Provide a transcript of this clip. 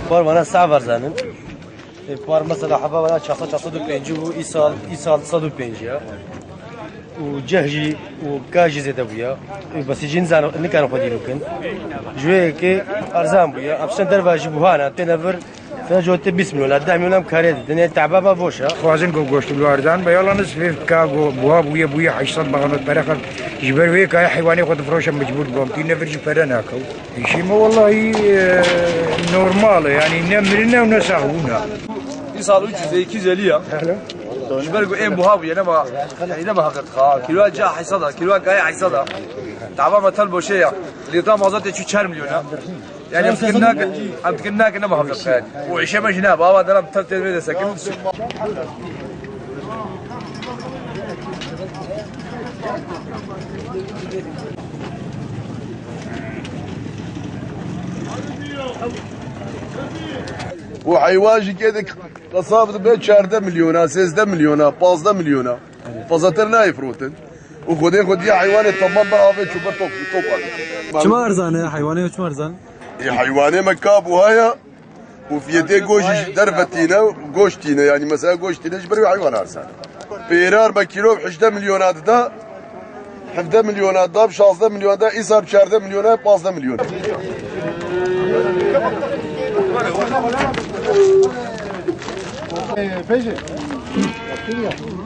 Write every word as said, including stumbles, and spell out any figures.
Par vana sağ varzanin. E, par mesela heba vana çasa çasa du penci bu isal isal sa du penci ya. û ceh jî û ka jî zêde bûya. Û besî jî nizan-, nikarin xwedî bikin. Ji wê yekê erzan bûya. Em sen derva jî buhana, têne vir, têne ji tê bîst milyon, deh milyon em karê didin. Ê teba me boş e. Xwazin ku goşt bi erzan be, yalan nisfê ka ku buha bûye, bûye heşt sed bexanot pere xert. Ji ber wê ka heywanê xwe difiroşe mecbûr bûm. Tî ne vir jî pere nakew. Îşê me wellahî, e, normal e. Yanî ne mirin e û ne saxbûn e. Îsal üç yüz, iki yüz elli ya. Ji ber ku ên buha bûye, nema, ey nema heqet xa. Kîloya ca heysa da, kîloya kaya heysa da. Dava me tel boşe ya. Lîtra mazotê çû çar milyon ya. Yani em dikin nake, em dikin nake nema heqet xa. O işe me jina, baba deram tel tezme de sekin. O heywan jî kê de Qesab dibe çardeh milyona, sêzdeh milyona, pazdeh milyona. Fazlatir nayê firotin. Û xwedê xwedî heywanê tamam be avê çû be top, top avê. Çima erzan e? Heywanê çima erzan? Ê heywanê me ka buha ya. Û fiyetê goşî ji derve tîne, goş tîne, yani mesela goş tîne ji ber wê heywan erzan. Pêrar be kîlo hejdeh milyona dida. Hevdeh milyona dab, şazdeh milyona da, îsab çardeh milyona, pazdeh milyon.